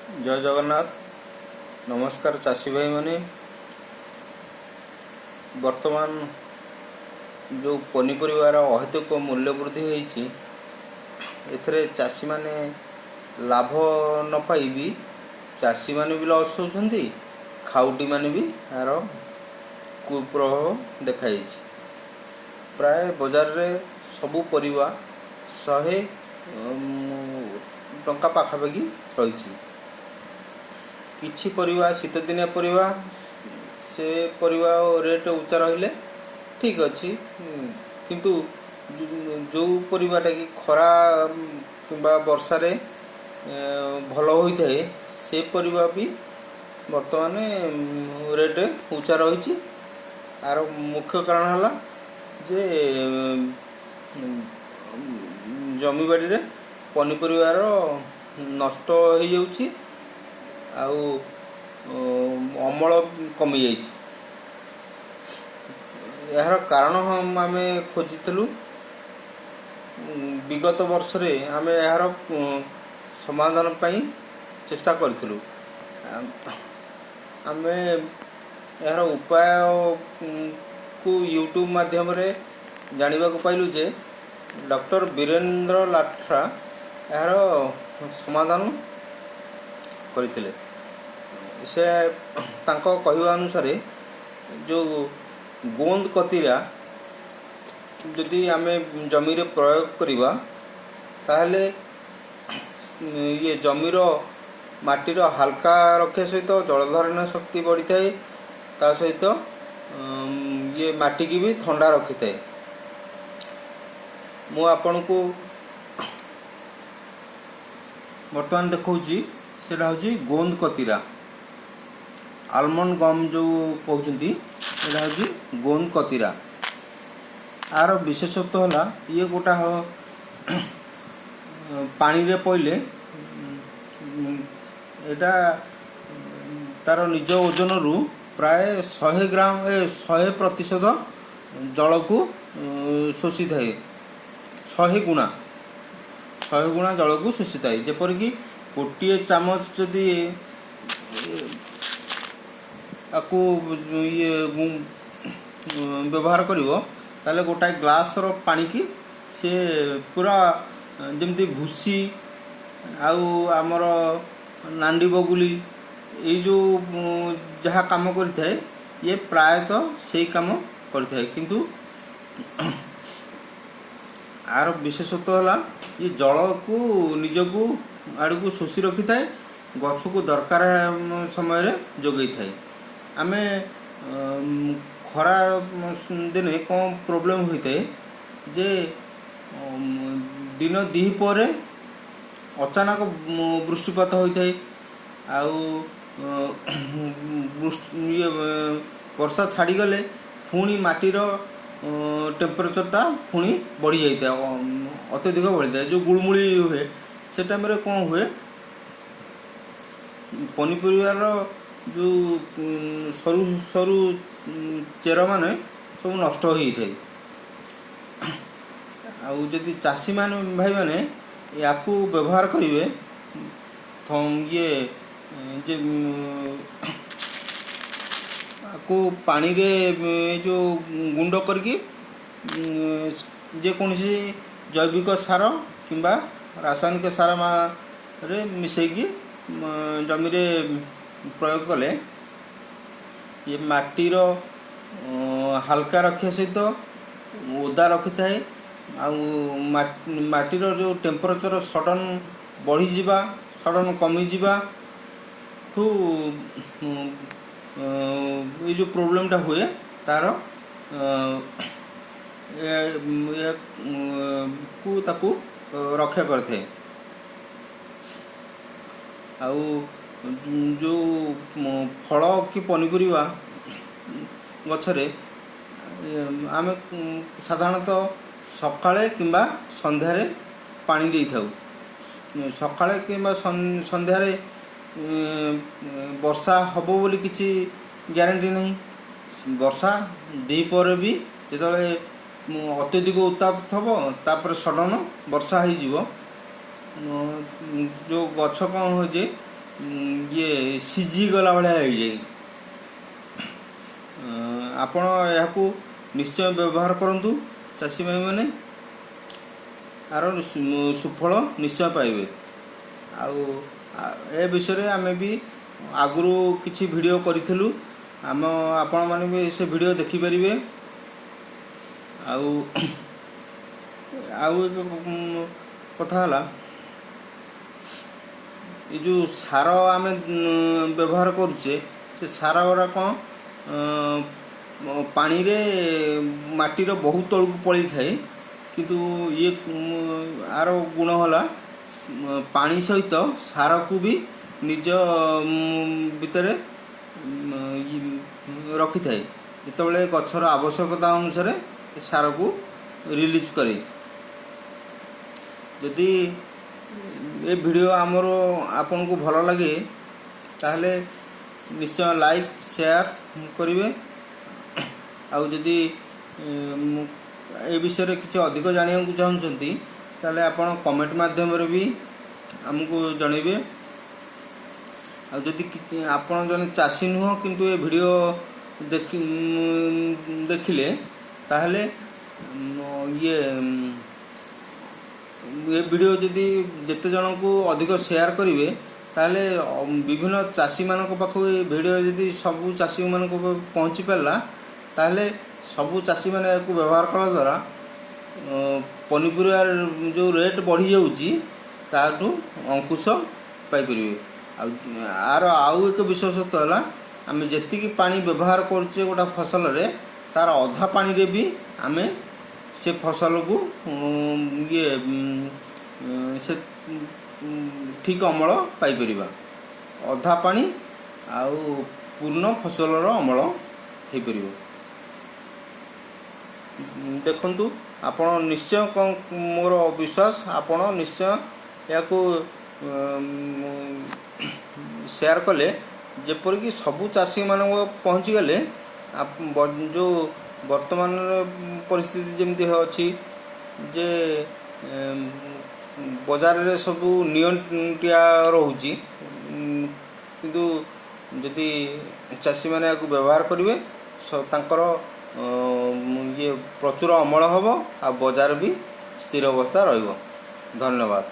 ଜୟ ଜଗନ୍ନାଥ। ନମସ୍କାର ଚାଷୀ ଭାଇମାନେ। ବର୍ତ୍ତମାନ ଯେଉଁ ପନିପରିବାର ଅହେତୁକ ମୂଲ୍ୟ ବୃଦ୍ଧି ହେଇଛି, ଏଥିରେ ଚାଷୀମାନେ ଲାଭ ନ ପାଇ ବି, ଚାଷୀମାନେ ବି ଲସ୍ ହେଉଛନ୍ତି, ଖାଉଟିମାନେ ବି ଏହାର କୁପ୍ରଭାବ ଦେଖାଯାଇଛି। ପ୍ରାୟ ବଜାରରେ ସବୁ ପରିବା 100 ଟଙ୍କା ପାଖାପାଖି ରହିଛି। କିଛି ପରିବା ଶୀତଦିନିଆ ପରିବା, ସେ ପରିବା ରେଟ୍ ଉଚ୍ଚା ରହିଲେ ଠିକ୍ ଅଛି। କିନ୍ତୁ ଯେଉଁ ପରିବାଟା କି ଖରା କିମ୍ବା ବର୍ଷାରେ ଭଲ ହୋଇଥାଏ, ସେ ପରିବା ବି ବର୍ତ୍ତମାନ ରେଟ୍ ଉଚ୍ଚା ରହିଛି। ଆର ମୁଖ୍ୟ କାରଣ ହେଲା ଯେ ଜମିବାଡ଼ିରେ ପନିପରିବାର ନଷ୍ଟ ହେଇଯାଉଛି ଆଉ ଅମଳ କମିଯାଇଛି। ଏହାର କାରଣ ଆମେ ଖୋଜିଥିଲୁ। ବିଗତ ବର୍ଷରେ ଆମେ ଏହାର ସମାଧାନ ପାଇଁ ଚେଷ୍ଟା କରିଥିଲୁ। ଆମେ ଏହାର ଉପାୟକୁ ୟୁଟ୍ୟୁବ୍ ମାଧ୍ୟମରେ ଜାଣିବାକୁ ପାଇଲୁ ଯେ ଡକ୍ଟର ବୀରେନ୍ଦ୍ର ଲାଠା ଏହାର ସମାଧାନ କରିଥିଲେ। ସେ ତାଙ୍କ କହିବା ଅନୁସାରେ ଯେଉଁ ଗୋନ୍ଦ କତିରା ଯଦି ଆମେ ଜମିରେ ପ୍ରୟୋଗ କରିବା, ତାହେଲେ ଇଏ ଜମିର ମାଟିର ହାଲକା ରଖିବା ସହିତ ଜଳଧାରଣ ଶକ୍ତି ବଢ଼ିଥାଏ, ତା ସହିତ ଇଏ ମାଟିକି ବି ଥଣ୍ଡା ରଖିଥାଏ। ମୁଁ ଆପଣଙ୍କୁ ବର୍ତ୍ତମାନ ଦେଖାଉଛି, ସେଇଟା ହେଉଛି ଗୋନ୍ଦ କତିରା। ଆଲମଣ୍ଡ ଗମ୍ ଯେଉଁ କହୁଛନ୍ତି, ଏଇଟା ହେଉଛି ଗୋନ୍ଦ କତିରା। ଆର ବିଶେଷତ୍ୱ ହେଲା ଇଏ ଗୋଟା ପାଣିରେ ପଡ଼ିଲେ ଏଇଟା ତାର ନିଜ ଓଜନରୁ ପ୍ରାୟ 100 ଗ୍ରାମ, 100% ଜଳକୁ ଶୋଷିଥାଏ। 100 ଗୁଣା, 100 ଗୁଣା ଜଳକୁ ଶୋଷିଥାଏ। ଯେପରିକି ଗୋଟିଏ ଚାମଚ ଯଦି ତାକୁ ଇଏ ବ୍ୟବହାର କରିବ, ତାହେଲେ ଗୋଟାଏ ଗ୍ଲାସର ପାଣିକି ସେ ପୁରା ଯେମିତି ଭୁସି ଆଉ ଆମର ନାଣ୍ଡି ବଗୁଲି ଏଇ ଯେଉଁ ଯାହା କାମ କରିଥାଏ, ଇଏ ପ୍ରାୟତଃ ସେଇ କାମ କରିଥାଏ। କିନ୍ତୁ ଆର ବିଶେଷତ୍ୱ ହେଲା ଇଏ ଜଳକୁ ନିଜକୁ ଆଡ଼କୁ ଶୋଷି ରଖିଥାଏ, ଗଛକୁ ଦରକାର ସମୟରେ ଯୋଗାଇଥାଏ। ଆମେ ଖରା ଦିନେ କ'ଣ ପ୍ରୋବ୍ଲେମ୍ ହୋଇଥାଏ ଯେ ଦିନ ଦ୍ୱିପହରେ ଅଚାନକ ବୃଷ୍ଟିପାତ ହୋଇଥାଏ ଆଉ ଇଏ ବର୍ଷା ଛାଡ଼ିଗଲେ ପୁଣି ମାଟିର ଟେମ୍ପରେଚରଟା ପୁଣି ବଢ଼ିଯାଇଥାଏ, ଅତ୍ୟଧିକ ବଢ଼ିଥାଏ, ଯେଉଁ ଗୁଳୁମୁଳି ହୁଏ। ସେ ଟାଇମ୍ରେ କ'ଣ ହୁଏ, ପନିପରିବାର ଯେଉଁ ସରୁ ସରୁ ଚେରମାନେ ସବୁ ନଷ୍ଟ ହୋଇଯାଇଥାଏ। ଆଉ ଯଦି ଚାଷୀମାନେ ଭାଇମାନେ ୟାକୁ ବ୍ୟବହାର କରିବେ, ଇଏ ଯେ ଆକୁ ପାଣିରେ ଏ ଯେଉଁ ଗୁଣ୍ଡ କରିକି ଯେକୌଣସି ଜୈବିକ ସାର କିମ୍ବା ରାସାୟନିକ ସାର ରେ ମିଶେଇକି ଜମିରେ ପ୍ରୟୋଗ କଲେ ଇଏ ମାଟିର ହାଲକା ରଖିବା ସହିତ ଓଦା ରଖିଥାଏ ଆଉ ମାଟିର ଯେଉଁ ଟେମ୍ପରେଚର ସଡ଼ନ୍ ବଢ଼ିଯିବା, ସଡ଼ନ୍ କମିଯିବା ଠୁ ଏଇ ଯେଉଁ ପ୍ରୋବ୍ଲେମଟା ହୁଏ, ତାର କୁ ତାକୁ ରକ୍ଷା କରିଥାଏ। ଆଉ ଯେଉଁ ଫଳ କି ପନିପରିବା ଗଛରେ ଆମେ ସାଧାରଣତଃ ସକାଳେ କିମ୍ବା ସନ୍ଧ୍ୟାରେ ପାଣି ଦେଇଥାଉ। ସକାଳେ କିମ୍ବା ସନ୍ଧ୍ୟାରେ ବର୍ଷା ହେବ ବୋଲି କିଛି ଗ୍ୟାରେଣ୍ଟି ନାହିଁ। ବର୍ଷା ଦ୍ୱିପହରେ ବି ଯେତେବେଳେ ଅତ୍ୟଧିକ ଉତ୍ତାପ ଥିବ, ତାପରେ ସଡ଼ନ୍ ବର୍ଷା ହେଇଯିବ, ଯେଉଁ ଗଛ କ'ଣ ହେଉଛି ଇଏ ସିଝିଗଲା ଭଳିଆ ହେଇଯାଏ। ଆପଣ ଏହାକୁ ନିଶ୍ଚୟ ବ୍ୟବହାର କରନ୍ତୁ ଚାଷୀ ଭାଇମାନେ, ଆର ସୁଫଳ ନିଶ୍ଚୟ ପାଇବେ। ଆଉ ଏ ବିଷୟରେ ଆମେ ବି ଆଗରୁ କିଛି ଭିଡ଼ିଓ କରିଥିଲୁ, ଆପଣମାନେ ବି ସେ ଭିଡ଼ିଓ ଦେଖିପାରିବେ। ଆଉ ଆଉ ଏକ କଥା ହେଲା, ଏ ଯେଉଁ ସାର ଆମେ ବ୍ୟବହାର କରୁଛେ, ସେ ସାର ଗୁଡ଼ା କ'ଣ ପାଣିରେ ମାଟିର ବହୁତ ତଳକୁ ପଳେଇଥାଏ। କିନ୍ତୁ ଇଏ ଆର ଗୁଣ ହେଲା ପାଣି ସହିତ ସାରକୁ ବି ନିଜ ଭିତରେ ରଖିଥାଏ। ଯେତେବେଳେ ଗଛର ଆବଶ୍ୟକତା ଅନୁସାରେ ସାରକୁ ରିଲିଜ୍ କରେ। ଯଦି ଏ ଭିଡ଼ିଓ ଆମର ଆପଣଙ୍କୁ ଭଲ ଲାଗେ, ତାହେଲେ ନିଶ୍ଚୟ ଲାଇକ୍, ସେୟାର କରିବେ। ଆଉ ଯଦି ଏ ବିଷୟରେ କିଛି ଅଧିକ ଜାଣିବାକୁ ଚାହୁଁଛନ୍ତି, ତାହେଲେ ଆପଣ କମେଣ୍ଟ ମାଧ୍ୟମରେ ବି ଆମକୁ ଜଣେଇବେ। ଆଉ ଯଦି ଆପଣ ଜଣେ ଚାଷୀ ନୁହଁ, କିନ୍ତୁ ଏ ଭିଡ଼ିଓ ଦେଖିଲେ, ତାହେଲେ ଇଏ ଏ ଭିଡ଼ିଓ ଯଦି ଯେତେ ଜଣଙ୍କୁ ଅଧିକ ସେୟାର କରିବେ, ତାହେଲେ ବିଭିନ୍ନ ଚାଷୀମାନଙ୍କ ପାଖକୁ ଏ ଭିଡ଼ିଓ ଯଦି ସବୁ ଚାଷୀମାନଙ୍କ ପାଖକୁ ପହଞ୍ଚି ପାରିଲା, ତାହେଲେ ସବୁ ଚାଷୀମାନେ ଏହାକୁ ବ୍ୟବହାର କଲା ଦ୍ୱାରା ପନିପରିବାର ଯେଉଁ ରେଟ୍ ବଢ଼ିଯାଉଛି, ତାଠୁ ଅଙ୍କୁଶ ପାଇପାରିବେ। ଆଉ ଆର ଆଉ ଏକ ବିଶେଷତ୍ୱ ହେଲା, ଆମେ ଯେତିକି ପାଣି ବ୍ୟବହାର କରୁଛେ ଗୋଟେ ଫସଲରେ, ତାର ଅଧା ପାଣିରେ ବି ଆମେ ସେ ଫସଲକୁ ଇଏ ସେ ଠିକ୍ ଅମଳ ପାଇପାରିବା। ଅଧା ପାଣି ଆଉ ପୂର୍ଣ୍ଣ ଫସଲର ଅମଳ ହେଇପାରିବ। ଦେଖନ୍ତୁ, ଆପଣ ନିଶ୍ଚୟ କ'ଣ, ମୋର ବିଶ୍ୱାସ ଆପଣ ନିଶ୍ଚୟ ଏହାକୁ ସେୟାର କଲେ, ଯେପରିକି ସବୁ ଚାଷୀମାନଙ୍କ ପହଞ୍ଚିଗଲେ, ଯେଉଁ ବର୍ତ୍ତମାନର ପରିସ୍ଥିତି ଯେମିତି ଅଛି ଯେ ବଜାରରେ ସବୁ ନିଅଣ୍ଟିଆ ରହୁଛି, କିନ୍ତୁ ଯଦି ଚାଷୀମାନେ ଏହାକୁ ବ୍ୟବହାର କରିବେ, ତାଙ୍କର ଇଏ ପ୍ରଚୁର ଅମଳ ହେବ ଆଉ ବଜାର ବି ସ୍ଥିର ଅବସ୍ଥା ରହିବ। ଧନ୍ୟବାଦ।